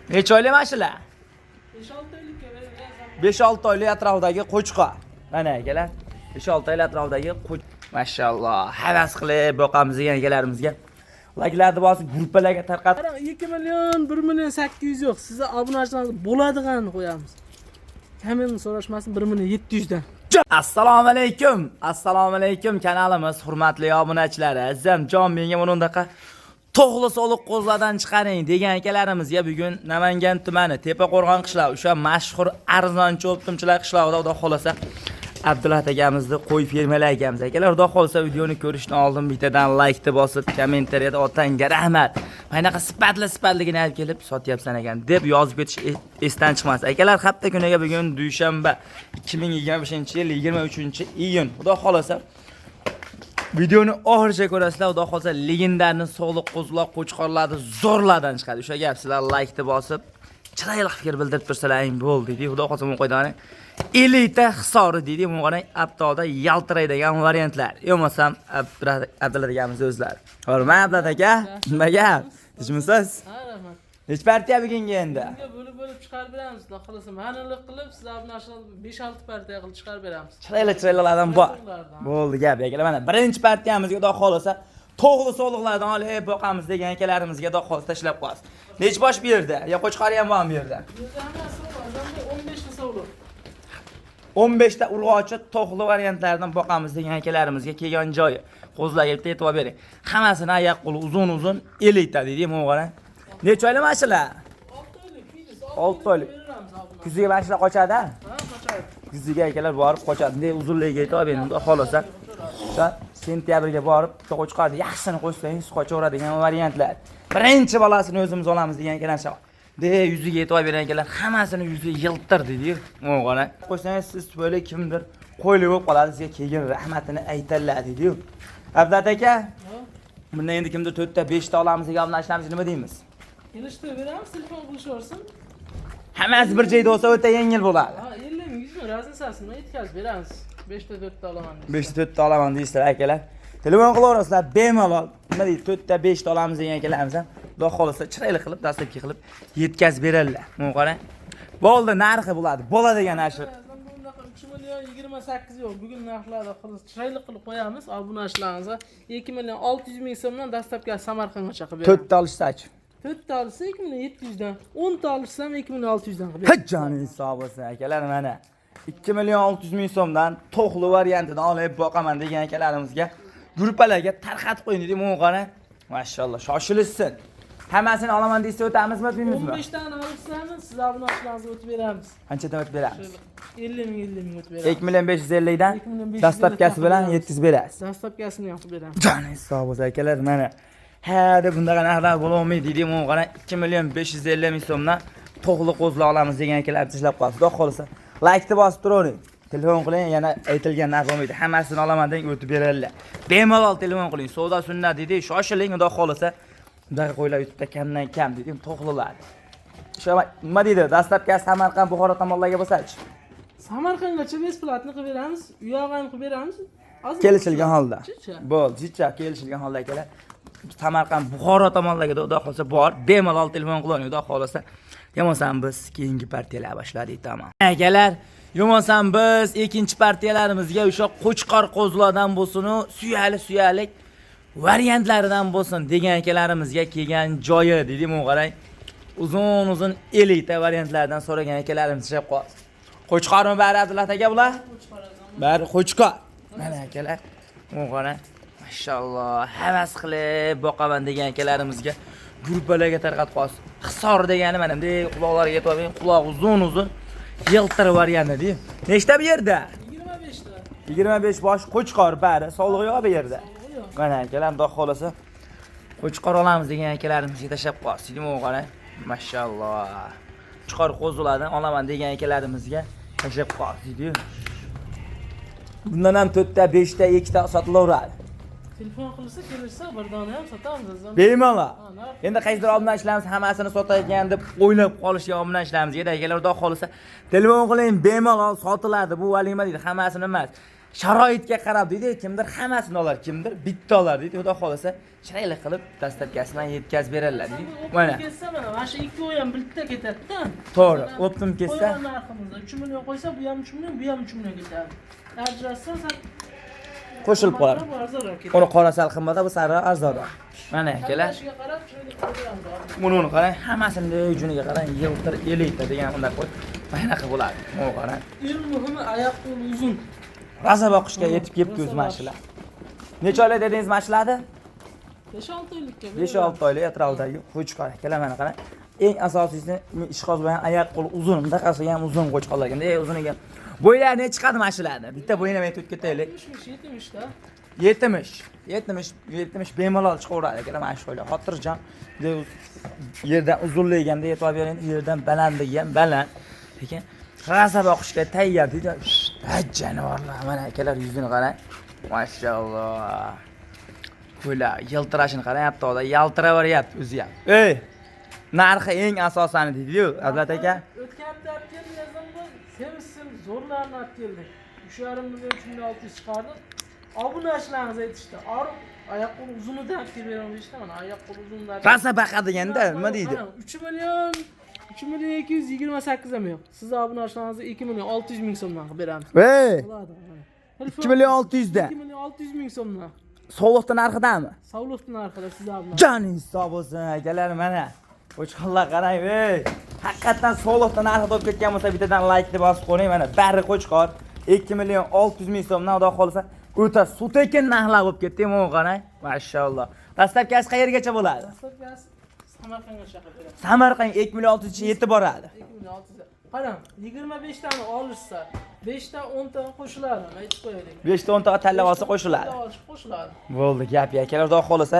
Necha oylik mana shular? 5-6 oylikka beramiz. 5-6 oylik atrofidagi qo'chqor. Mana akalar, 5-6 oylik atrofidagi qo'ch. Mashalloh, havas qilib boqamiz degan akalarimizga. Layklarni bosib, gruppalarga tarqatib. Qarang, 2 million, 1 million 800 yo'q. Sizni obunachilaringiz bo'ladiganini qo'yamiz. Kamini so'rashmasin 1 million 700 dan. Assalomu alaykum. Assalomu alaykum kanalimiz hurmatli obunachilari. Azizam jon menga mana bundaqa to'g'li soliq qo'zlardan chiqaring degan akalarimizga bugun Namangan tumani Tepaqo'rg'on qishlog'i, o'sha mashhur arzonchi o'ptimchilar qishlog'ida xudo xolasa Abdullat akamizni qo'y fermalar akamiz. Akalar, xudo xolasa videoni ko'rishdan oldin bittadan laykni bosib, kommentariyada otangga rahmat. Mana bunaqa sifatli sifatligini olib kelib sotyapsan ekan deb yozib ketish esdan chiqmas. Akalar, hafta kuniga bugun dushanba 2025-yil 23-iyun. Xudo xolasa videoni oxirigacha ko'rasizlar, xudo xolasa legendarni sog'liq qo'zg'oq qo'chqorlarni zo'rlardan chiqadi. O'sha gap sizlar laykni bosib, chiroyli fikr bildirib tursalaring bo'ldi deydi. Xudo xolasa bu qo'ydani elita hisori deydi. Bu qarang, Abtoda yaltiraydigan variantlar. Yo bo'lmasam Abdulla akamiz o'zlari. Hurmat Abdulla aka, nima gap? Tinchmisiz? Ha, rahmat. Nech partiya bugungi endi? Bunga bo'lib-bo'lib chiqarib beramiz. Xudo xolasa ma'nili qilib, siz obunachilar 5-6 partiya qilib chiqarib beramiz. Chiroyli chiroylilardan bor. To'g'rilardan. Bo'ldi gap akalar. Mana birinchi partiyamizga xudo xolasa to'g'li so'liqlardan olib boqamiz degan akalarimizga xudo xolasa tashlab qo'yasiz. Nech bosh bu yerda? Yo qo'chqori ham bormi bu yerda? Bu yerda hammasi bor. Azamda 15 ta sovliq. 15 ta urg'ochi to'g'li variantlardan boqamiz degan akalarimizga kelgan joyi. Qo'zlarga bitta e'tibor bering. Hammasini oyoq qo'li uzun uzun elita deydi, mana qarang. Necha oylik mana shular? 6 oylik, filiz, 6 oylik. Beramiz obuna. Kuziga mana shular qochadi? Ha, qochadi. Kuziga akalar borib qochadi. Bunday uzunligiga e'tibor bering, xudo xolasa. O'sha sentyabrga borib bitta qo'chqorni yaxshisini qo'shsangiz qochaveradigan variantlar. Birinchi bolasini o'zimiz olamiz degan akalar shu. De yuziga e'tibor bergan akalar hammasini yuzi yiltir deydi-yu. Mana qarang. Qo'ysangiz siz tufayli kimdir qo'yli bo'lib qoladi, sizga keyin rahmatini aytadilar deydi-yu. Abdulla aka, bundan endi kimdir 4 ta 5 ta olamiz degan obunachilarimiz nima deymiz? Kelishtirib beramiz, telefon qilishaversin. Hammasi bir joyda bo'lsa o'ta yengil bo'ladi. Ha, 50 ming, 100 ming raznisasini yetkazib beramiz. 5 ta 4 ta olaman deysiz. 5 ta 4 ta olaman deysizlar akalar. Telefon qilaverasizlar bemalol. Nima deydi, 4 ta 5 ta olamiz degan akalarimiz ham xudo xolasa chiroyli qilib, dastlabki qilib yetkazib beradilar. Mana qarang. Bo'ldi, narxi bo'ladi. Bo'ladigan narxi. Bunaqa 3 million 28 yo'q. Bugun narxlarni qilib chiroyli qilib qo'yamiz. Obunachilarimizga 2 million 600 ming so'mdan dastlabki Samarqandgacha qilib beramiz. 4 ta olishsachi. 4 ta olsa 2 million 700 dan, 10 ta olsa ham 2 million 600 dan qilib beramiz. Hech joningiz sog' bo'lsin akalar, mana 2 million 600 ming so'mdan to'g'li variantidan olib boqaman degan akalarimizga gruppalarga tarqatib qo'ying deydi. Mana qarang. Mashalloh, shoshilishsin. Hammasini olaman desa o'tamizmi, o'tmaymizmi? 15 tani olsamiz, siz obunachilarimizga o'tib beramiz. Qanchadan o'tib beramiz? 50 ming 50 ming o'tib beramiz. 2 million 550 dan 2 million 550 dastlabkasi bilan beramiz. yetkazib berasiz. Dastlabkasini ham qilib beramiz. Joningiz sog' bo'lsin akalar, mana. Ha deb bundaqa narxlar bo'lolmaydi deydi. Mana qarang, 2 million 550 ming so'mdan to'g'li qo'zla olamiz degan akalar tashlab qo'yasiz. Xudo xolasa laykni bosib turavering. Telefon qiling, yana aytilgan narx bo'lmaydi. Hammasini olaman deng, o'tib beradilar. Bemalol telefon qiling. Savdo sunnat deydi. Shoshiling, xudo xolasa. Bunaqa qo'ylar YouTube'da kamdan kam deydi, to'g'lilar. O'sha nima deydi? Dastlabki Samarqand, Buxoro tomonlarga bo'lsa-chi. Samarqandgacha bесплатно qilib beramiz, u yog'i ham qilib beramiz. Ozgina Kelishilgan holda. Chicha. Bo'ldi, chicha kelishilgan holda akalar. Samarqand, Buxoro tomonlarga xudo xolasa bor, bemalol telefon qiling, xudo xolasa. Yo'masam biz keyingi partiyalar boshladik, tamom. Akalar, yo'masam biz ikkinchi partiyalarimizga o'sha qo'chqor qo'zlardan bo'lsin-u, suyali suyalik variantlaridan bo'lsin degan akalarimizga kelgan joyi deydi, mana qarang. Uzun uzun elita variantlardan so'ragan akalarimiz tashlab qo'yadi. Qo'chqormi bari Abdullah aka bular? Bari qo'chqor. Mana akalar, mana qarang. Mashalloh, havas qilib boqaman degan akalarimizga gruppalarga tarqatib qo'yasiz. Hisor degani mana bunday quloqlariga yetib olgan, quloq uzun uzun yiltir varianti deydi. Nechta bu yerda? 25 ta. 25 bosh qo'chqor bari, sog'lig'i yo'q bu yerda. Sog'lig'i yo'q. Mana akalar, xudo xolasa qo'chqor olamiz degan akalarimizga tashlab qo'yasiz. Mana qarang. Mashalloh. Qo'chqor qo'zilardan olaman degan akalarimizga tashlab qo'yasiz deydi. Bundan ham 4 ta, 5 ta, 2 ta sotilaveradi. Telefon qilsa, kelishsa bir dona ham sotamiz azam. Bemalol. Ha, narx Endi qaysidir obunachilarimiz hammasini sotayotgan deb o'ylab qolishgan obunachilarimiz edi. Akalar, xudo xolasa telefon qiling, bemalol sotiladi. Bu haligi nima deydi, hammasini emas. Sharoitga qarab deydi, kimdir hammasini olar, kimdir bitta olar deydi. Xudo xohlasa chiroyli qilib dastlabkasidan yetkazib beradilar deydi. Mana Ketsa mana shu ikkovi ham bitta ketadi-da. To'g'ri, optim ketsa Qo'ygan narximizda 3 million qo'ysa, bu ham 3 million, bu ham 3 million ketadi. Ajratsa sal qo'shilib qoladi. qimmatroq, arzonroq ketadi. Uni qora sal qimmat, bu sariq arzonroq. Mana akalar, Tanlashiga qarab chiroyli qilib beramiz. Buni qarang, hammasini juniga qarang, yiltir elita degan unday qo'y. Mana bo'ladi. Buni qarang. Eng muhimi oyoq qo'l uzun. Rosa boqishga yetib kelibdi o'zi mana shular. Necha oylik dedingiz mana shularni? 5-6 oylikka. 5-6 oylik atrofidagi qo'chqor akalar mana qarang. Eng asosiysi ishqoz bilan oyoq qo'li uzun, bunaqasi ham uzun qo'chqorlar ekan. Ey uzun ekan. Bo'ylari ne chiqadi mana shularni? Bitta bo'yini ham aytib o'tib ketaylik. 70 70 da. 70 70 70 bemalol chiqaveradi akalar mana shu qo'ylar. Xotirjam yerdan uzunligi ham yetib bering, yerdan balandligi ham baland. Lekin rosa boqishga tayyor deydi. Ha jonivorlar, mana akalar yuzini qarang. Mashalloh. Qo'ylar yiltirashini qarang, hatto yaltiraveryapti o'zi ham. Ey! Narxi eng asosani deydi-yu, Abdulla aka. O'tgan hafta olib keldi yazdan bu semiz semiz zo'rlarni olib keldik. 3,5 million 3600 chiqardik. Obunachilarimiz aytishdi. Oriq oyoq qo'l uzunidan olib kelib beraman deyishdi. Mana oyoq qo'l uzunidan. Rosa baqadiganda nima deydi? 3 million 3 million 228 ham yo'q. Siz obunachilaringizga 2 million 600 ming so'mdan qilib beramiz. Ey! Bo'ladi. 2 million 600 da. 2 million 600 ming so'mdan. Sovliqda narxidami? Sovliqni narxida siz obunachilar. Joningiz sog' bo'lsin akalar mana. Qo'chqorlar qarang, ey. Haqiqatan sovliqda narxi bo'lib ketgan bo'lsa, bittadan like-ni bosib qo'ying. Mana bari qo'chqor 2 million 600 ming so'mdan xudo xohlasa o'ta sutekin narxlar bo'lib ketdi, mana qarang. Mashalloh. Dastlabkasi qayergacha bo'ladi? Dastlabkasi Samarqandgacha qilib beramiz. Samarqand 2 million 600 cha yetib boradi. 2 million 600. Qarang, 25 tani olishsa, 5 ta 10 ta qo'shiladi, aytib qo'yaylik. 5 ta 10 ta tanlab olsa qo'shiladi. Tanlab olish qo'shiladi. Bo'ldi gap akalar, xudo xohlasa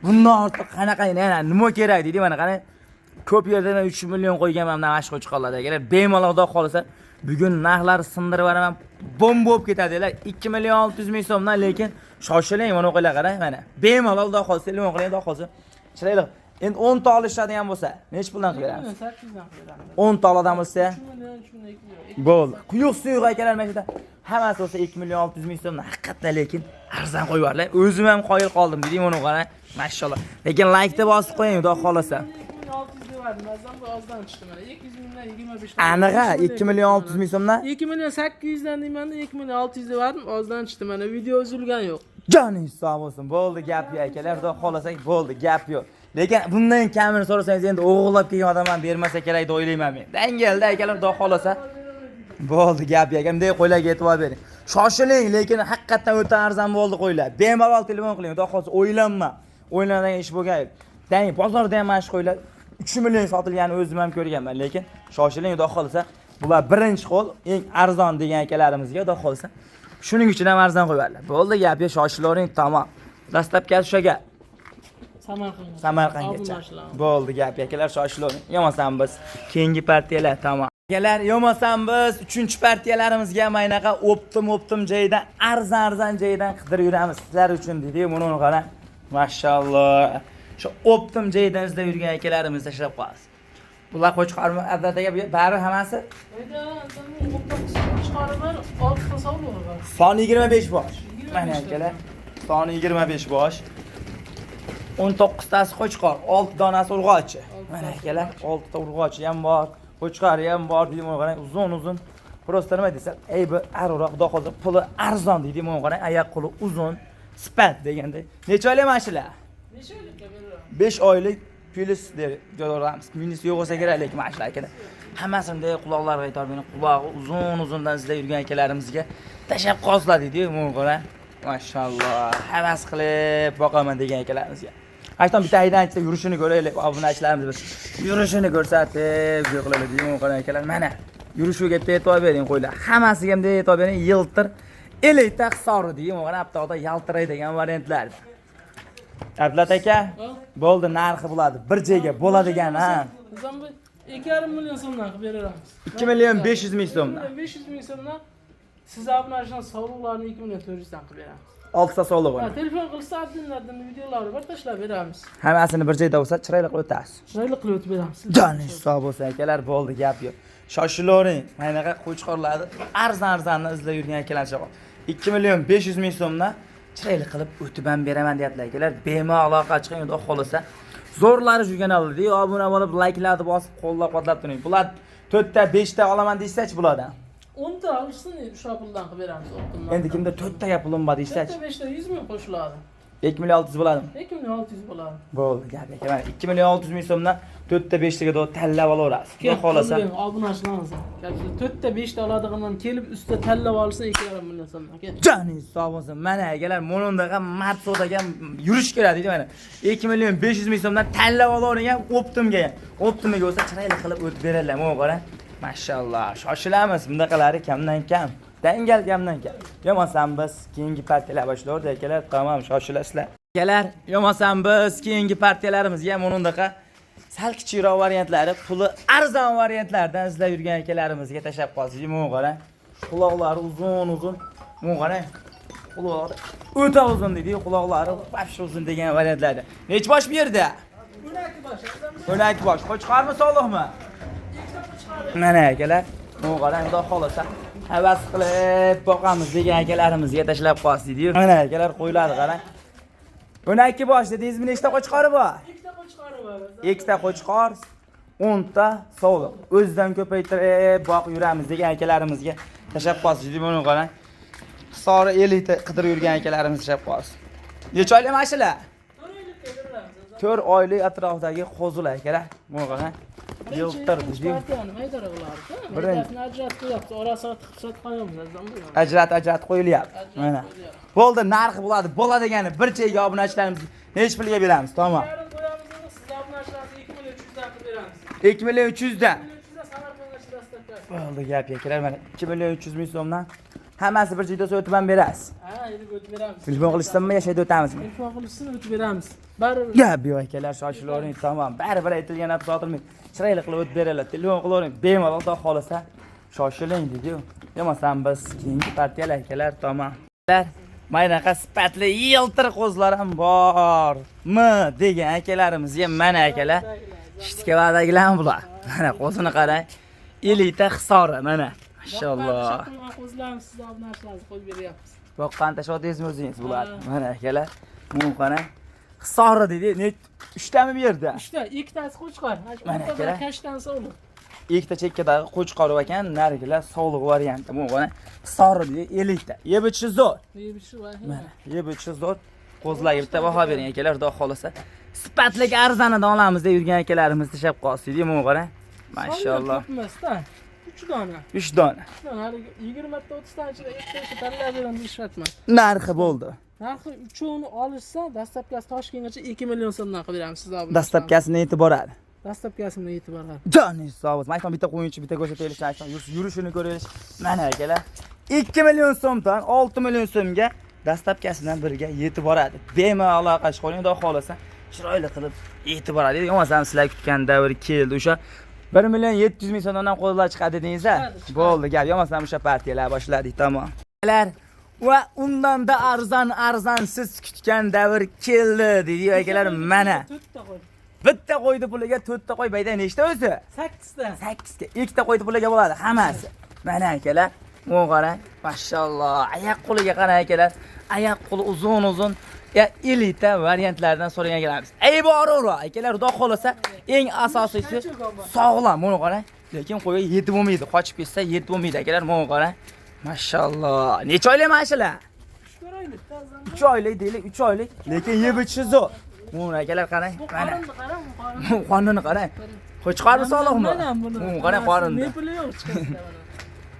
bundan ortiq qanaqa yana nima kerak deydi mana qarang. Ko'p yerda men 3 million qo'yganman mana shu qo'chqorlarda akalar. Bemalol xudo xohlasa bugun narxlar sindirib yuboraman, bomba bo'lib ketadilar. 2 million 600 ming so'mdan, lekin shoshiling mana qo'ylar qarang mana. Bemalol xudo xohlasa, limon qiling xudo xohlasa. Chiroyli. Endi 10 ta olishadigan bo'lsa, necha puldan qilib beramiz? 8 dan qilib beramiz. 10 ta oladigan bo'lsa, 3 million 3 million 2 million. bo'ldi. Quyuq suyuq akalar mana shu yerda hammasi bo'lsa 2 million 600 ming so'mdan haqiqatdan lekin arzon qo'yib yubordilar. O'zim ham qoyil qoldim dedim uni qarang. Mashalloh. Lekin like-ni bosib qo'ying, xudo xohlasa. 2 million 600 devardim, azam bu ozdan tushdi mana. 200 mingdan 25 Aniq 2 million 600 ming so'mdan 2 million 800 dan deyman, 2 million 600 devardim, ozdan tushdi mana. Video uzilgan yo'q. Joningiz sog' bo'lsin. Bo'ldi gap yo'q akalar, xudo xohlasak bo'ldi gap yo'q. Lekin bundan kamini so'rasangiz endi o'g'irlab kelgan odam ham bermasa kerak deb o'ylayman men. Dangalda akalar xudo xohlasa bo'ldi gap yo'q. Bunday qo'ylarga e'tibor bering. Shoshiling, lekin haqiqatan o'ta arzon bo'ldi qo'ylar. Bemalol telefon qiling, xudo xohlasa o'ylanma. O'ylanadigan ish bo'lgan yo'q. Dang bozorda ham mana shu qo'ylar 3 million sotilganini o'zim ham ko'rganman, lekin shoshiling, xudo xohlasa bular birinchi qo'l eng arzon degan akalarimizga xudo xohlasa shuning uchun ham arzon qo'yadilar. Bo'ldi gap yo'q, shoshilavering, tamom. Dastlabki o'sha gap. Samarqandga. Samarqandgacha. Obunachilar. Bo'ldi gap akalar, shoshilavering. Yo'masam biz keyingi partiyalar tamom. Akalar, yo'masam biz 3-partiyalarimizga ham aynaqa optim joydan, arzon joydan qidirib yuramiz sizlar uchun deydi. Buni qarang. Mashalloh. Shu optim joydan izlab yurgan akalarimiz tashlab qo'yamiz. Bular qo'chqormi Abdulla aka, bari hammasi Qo'chqori bor, 6 ta sovlig'i bor. Soni 25 bosh. 25 Mana ta. akalar, soni 25 bosh. 19 tasi qo'chqor, 6 donasi urg'ochi. Mana akalar, 6 ta urg'ochi ham bor, qo'chqori ham bor deydi, mana qarang, uzun. Просто nima desa, ey bu ariroq, xudo xohlasa puli arzon deydi, mana qarang, oyoq qo'li uzun, sifat deganda. Necha oylik mana shular? 5 oylikka beraman. 5 oylik plus deb jo'raveramiz. Minus yo'q bo'lsa kerak, lekin mana shular akalar. Hammasini bunday quloqlariga e'tibor bering, qulog'i uzun uzundan izlab yurgan akalarimizga tashlab qolsizlar deydi, mana qarang. Mashalloh, havas qilib boqaman degan akalarimizga. Ayton bitta haydanchida yurishini ko'raylik, obunachilarimiz biz yurishini ko'rsatib, yo'qlaylik deydi, mana qarang akalar, mana yurishiga bitta e'tibor bering qo'ylar. Hammasiga bunday e'tibor bering, yiltir elita hisori deydi, mana qarang, aptoqda yaltiraydigan variantlar. Abdulla aka, bo'ldi, narxi bo'ladi. Bir joyga bo'ladigan, ha. Bizam bu 2,5 million so'mdan qilib beramiz. 2 million 500 ming so'mdan. 2 million 500 ming so'mdan siz obunachilar sovliqlarni 2 million 400 dan qilib beramiz. 6 ta sovliq Ha, uni. telefon qilsa adminlardan videolari bor, tashlab beramiz. Hammasini bir joyda bo'lsa chiroyli qilib o'tasiz. Chiroyli qilib o'tib beramiz. Joningiz sog' bo'lsin akalar, bo'ldi gap yo'q. Shoshilavering. Mana bunaqa qo'chqorlarni arzon-arzonni izlab yurgan akalar chaqo. 2 million 500 ming so'mdan chiroyli qilib o'tib ham beraman deyaptilar akalar. Bemalol aloqa chiqing, xudo xohlasa. Zo'rlari shu kanalda obuna bo'lib, layklarni bosib, qo'llab-quvvatlab turing. Bular 4 ta, 5 ta olaman deysachi bulardan. 10 ta olishsin, o'sha puldan qilib beramiz o'ptimdan. Endi kimda 4 taga pulim bor deysachi. 4 ta 5 ta 100 ming qo'shiladi. 2 million 600 bo'ladimi? 2 million 600 bo'ladi. Bo'ldi, gap aka. Mana 2 million 600 ming so'mdan 4 ta 5 taga to'g'ri tanlab olaverasiz. Xudo xohlasa. Obunachilarimiz. 4 ta 5 ta oladigandan kelib ustida tanlab olsa 2,5 million so'mdan. Kel. Joningiz sog' bo'lsin. Mana akalar, bundaqa mard savdoga yurish kerak deydi mana. 2 million 500 ming so'mdan tanlab olavering optimga ham. Optimga bo'lsa chiroyli qilib o'tib beradilar. Mana qarang. Mashalloh, shoshilamiz. Bundaqalari kamdan kam. Dangal kamdan kam. Yo'masam biz keyingi partiyalar boshlaydi akalar. Tamom, shoshilasizlar. Akalar, yo'masam biz keyingi partiyalarimizga ham bundaqa sal kichikroq variantlari, puli arzon variantlardan izlab yurgan akalarimizga tashlab qolsak, mana qarang. Quloqlari uzun uzun. Mana qarang. Quloqlari o'ta uzun deydi, quloqlari вообще uzun degan variantlarda. Nechi bosh bu yerda? 12 bosh. 12 bosh. Qo'chqormi, sog'liqmi? Mana akalar, mana qarang, xudo xohlasa havas qilib boqamiz degan akalarimizga tashlab qolsak deydi. Mana akalar, qo'ylarni qarang. 12 bosh dedingizmi, nechta qo'chqori bor? Ikkita qo'chqori bor. Ikkita qo'chqor, 10 ta sovliq. O'zidan ko'paytirib boqib yuramiz degan akalarimizga tashlab qolsin deydi. Buni qarang. Hisori 50 ta qidirib yurgan akalarimiz tashlab qolsin. Necha oylik mashular? 4 oylik atrofidagi qo'zilar akalar. Buni qarang. Yiltir Birinchi deydi. partiyani maydara qilardi. Birinchi. Maydasini ajratib qo'yapmiz, orasini tiqib sotib qo'yamiz. Ajrat ajrat qo'yilyapti. Mana. Bo'ldi, narxi bo'ladi. Bo'ladigani bir chega obunachilarimiz necha pulga beramiz? Tamom. Yarim qo'yamiz, siz obunachilarimiz 2 million 300 dan qilib beramiz. 2 million 300 dan. 2 million 300 dan Samarqandgacha dostavkasi. Bo'ldi gap akalar, mana 2 million 300 ming so'mdan hammasi bir joyda o'tib ham berasiz. Ha, elib o'tib beramiz. Telefon qilishsanmi yashaydi o'tamizmi? Telefon qilishsin, o'tib beramiz. Baribir Gap yo'q akalar, shoshilavering, tamom. Baribir aytilgan narsa sotilmaydi. Chiroyli qilib o'tib beradilar. Telefon qilavering, bemalol xudo xohlasa shoshiling deydi-yu. Bo'lmasam biz keyingi partiyalar akalar, tamom. Maynaqa sifatli yiltir qo'zlar ham bormi degan akalarimizga mana akalar. Ishtikavadagilar bular. Mana qo'zini qarang. Elita Hisori mana. Mashalloh. Qo'ygan qo'zlarimiz siz obunachilarimizga qo'yib beryapmiz. Boqqan tashladingizmi o'zingiz bular? Mana akalar, buni qarang. Hisori deydi. Ne uchtami bu yerda? 3 ta, ikkitasi qo'chqor. Mana akalar. Kashtan sovliq. Ikkita chekkadagi qo'chqor ekan, narigilar sovliq varianti. Buni qarang. Hisori deydi, elita. Yeb ichishi zo'r. Yeb ichishi va Mana, yeb ichishi zo'r. Qo'zlarga bitta baho bering akalar, xudo xohlasa. Sifatli arzonidan olamiz deb yurgan akalarimiz tashlab qolsin deydi. Buni qarang. Mashalloh. Ko'p emas-da. 3 dona. 3 dona. 3 dona hali 20 ta 30 ta ichida ikkita uchta tanlab beraman deyishyapman. Narxi bo'ldi. Narxi uchovini olishsa, dastlabkasi Toshkentgacha 2 million so'mdan qilib beramiz siz obuna. Dastlabkasini yetib boradi. Dastlabkasi bilan yetib boradi. Joningiz sog' bo'lsin. Aytman bitta qo'yinchi bitta ko'rsataylik, aytman yurishini ko'raylik. Mana akalar, 2 million so'mdan 6 million so'mga dastlabkasidan birga yetib boradi. Bemalol aloqa qo'ying, xudo xohlasa chiroyli qilib yetib boradi. Bo'lmasam sizlar kutgan davr keldi. O'sha 1 million 700 ming so'mdan ham qo'llar chiqadi dedingiz-a? Chiqadi, chiqadi. Bo'ldi, gap. Bo'lmasam o'sha partiyalar boshladik, tamom. Akalar, va undan da arzon arzon siz kutgan davr keldi deydi akalar mana. 4 ta qo'y. Bitta qo'ydi puliga, 4 ta qo'y bayda nechta o'zi? 8 ta. 8 ta. Ikkita qo'ydi puliga bo'ladi hammasi. Mana akalar, buni qarang. Mashalloh, oyoq qo'liga qarang akalar. Oyoq qo'li uzun uzun. Ya elita variantlardan so'ragan akalarimiz. Ey boraver akalar, xudo xohlasa eng asosiysi sog'lom. Buni qarang. Lekin qo'yga yetib bo'lmaydi. Qochib ketsa yetib bo'lmaydi akalar. Buni qarang. Mashalloh. Necha oylik mana shular? 3 oylik. 3 oylik deylik, 3 oylik. Lekin yeb ichishi zo'r. Buni akalar qarang. Bu Mana. qorinni qarang, bu qorinni. Qornini qarang. Qo'chqormi sog'liqmi? Mana buni. Buni qarang qorinni. Ne puli yo'q chiqadi mana.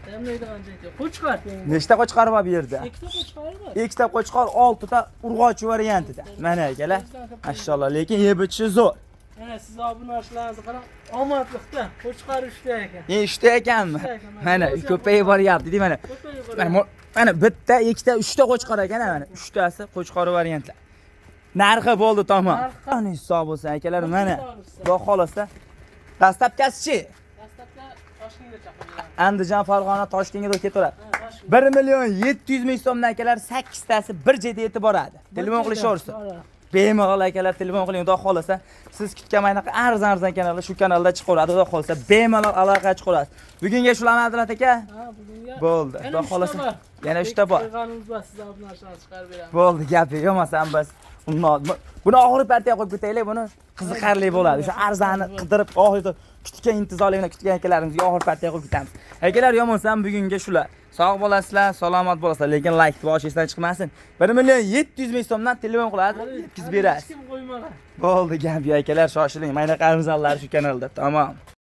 Damlaydigan joyi yo'q. Qo'chqor. Nechta qo'chqor bor bu yerda? Ikkita qo'chqor bor. Ikkita qo'chqor, 6 ta urg'ochi variantida. Mana akalar. Mashalloh, lekin yeb ichishi zo'r. Mana siz obunachilaringizni qarang, omadliqda qo'chqor 3 ta ekan. Ne 3 ta ekanmi? Uchta ekan, Mana ko'payib boryapti deydi mana. Ko'payib Mana boradi. mana bitta, ikkita, uchta qo'chqor ekan mana. Uchtasi qo'chqor variantlar. Narxi bo'ldi tamom. Narxi- Joningiz sog' bo'lsin akalar, mana. Olishsa. Xudo xohlasa. Dastlabkasi-chi? Dastlabki Toshkentgacha qo'yiladi. Andijon, Farg'ona, Toshkentga to'g'ri ketaveradi. Ha, Toshkent. 1 million 700 ming so'mdan akalar 8 tasi bir joyda yetib boradi. Telefon qilishaversin. Bemalol akalar telefon qiling, xudo xohlasa siz kutgan mana bunaqa arzon arzon kanallar shu kanalda chiqaveradi, xudo xohlasa bemalol aloqa chiqaverasiz. Bugunga shularni, Abdulla aka. Ha, bugunga Bo'ldi. Yana Xudo uchta xohlasa. bor. Yana uchta bor. Qo'yganimiz bor, siz obunachilar chiqarib beramiz. Bo'ldi, gap yo'q. Bo'lmasam biz buni oxirgi partiyaga qo'yib ketaylik, buni qiziqarli bo'ladi. O'sha arzani qidirib, oxirgi kutgan, intizorlik bilan kutgan akalarimizga oxirgi partiyaga qo'yib ketamiz. Akalar, yomon bo'lsam bugunga shular. Sog' bo'lasizlar, salomat bo'lasizlar, lekin like bosish esdan chiqmasin. 1 700 ming so'mdan telefon qiladi, yetkazib Hali berasiz. hech kim qo'ymagan. Bo'ldi, gap yo'q akalar, shoshiling. Mayna qarimzallar shu kanalda. Tamom.